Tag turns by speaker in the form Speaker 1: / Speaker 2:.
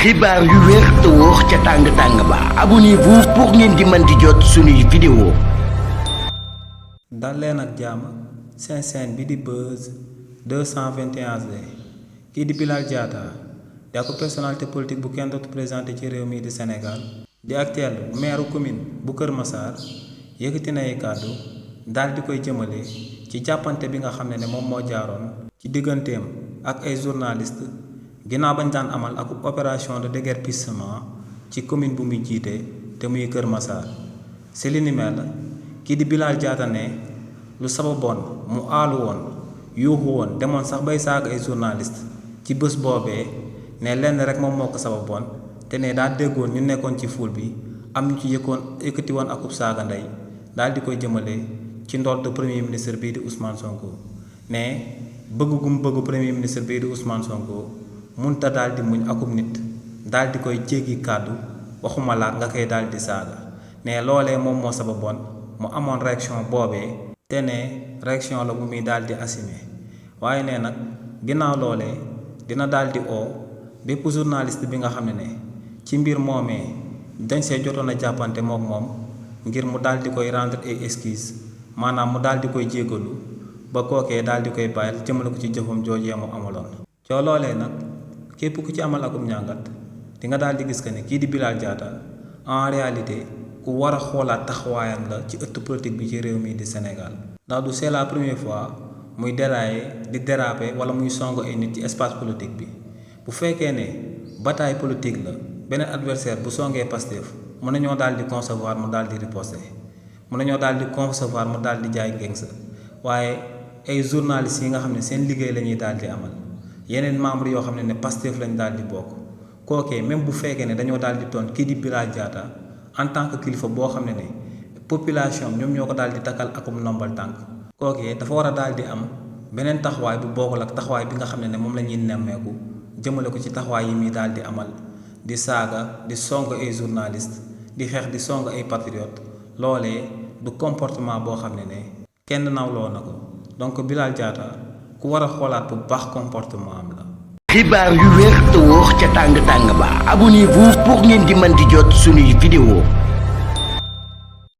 Speaker 1: xibaar yu wér te wóor ca tàng ba abonnez-vous pour ngeen di mën di jot suñuy vidéo.
Speaker 2: dal leen ak jàmm seen chaîne bi di Buzz 221 kii di Bilal Diatta di ak personnalité politique bu kenn dootu présenté ci réew mi di Sénégal di actuel maire commune bu Kër Massar yëkkati na ay kàddu daal di koy jëmale ci jàppante bi nga xam ne moom moo jaaroon ci digganteem ak ay journaliste ginnaaw bañ daan amal ak opération de déguerpissement ci commune bu muy jiite te muy Kër Massar si li ni mel kii di Bilal Diatta ne lu sababoon mu aalu woon yuuxu woon demoon sax bay saaga ay journaliste ci bés boobee ne lenn rek moom moo ko sababoon te ne daa déggoon ñu nekkoon ci foule bi am ñu ci yëkkati woon akub saaga ndey daal di koy jëmale ci ndodd premier ministre bii di Ousmane Sonko ne bëgg gum bëgg premier ministre bii di Ousmane Sonko munta daal di muñ akub nit daal di koy jéggi kàddu waxuma la nga koy daal di saaga ne loolee moom moo sababoon mu amoon réaction boobee te ne réaction la bu muy daal di assumer waaye ne nag ginnaaw loolee dina daal di oo bépp journaliste bi nga xam ne ci mbir moomee dañ see jotoon a jàppante moom ngir mu daal di koy rendre ay excuses maanaam mu daal di koy jéggalu ba kookee daal di koy bàyyil jëmale ko ci jëfam joojee mu amaloon coo loolee nag képp ku ci amal akum ñàngat di nga daal di gis que ne kii di Bilal Diatta en réalité ku war a xoolaat taxawaayam la ci ëtt politique bi ci réew mi di Sénégal ndax du c'est la première fois muy déraper wala muy song ay nit ci espace politique bi bu fekkee ne bataille politique la beneen adversaire bu songee Pastef mën nañoo daal di concevoir mu daal di riposter mën nañoo daal di concevoir mu daal di jaay ngéng sa waaye ay journalistes yi nga xam ne seen liggéey la ñuy daal di amal yeneen membre yoo xam ne Pastef lañ daal di bokk kookee même bu fekkee ne dañoo daal di toon kii di Bilal Diatta en tant que kilifa boo xam ne population ñoom ñoo ko daal di takkal akum nombal tànk kookee dafa war a daal di am beneen taxawaay bu bokkul ak taxawaay bi nga xam ne moom la ñuy nemmeeku jëmale ko ci taxawaay yi muy daal di amal di saaga di song ay journaliste di xeex di song ay patriote loolee du comportement boo xam ne kenn nawloo na ko donc Bilal Diatta ku war a xoolaat bu baax comportement am la.
Speaker 1: xibaar yu wér te wóor ca tàng ba abonnez-vous pour ngeen di mën di jot suñuy vidéo.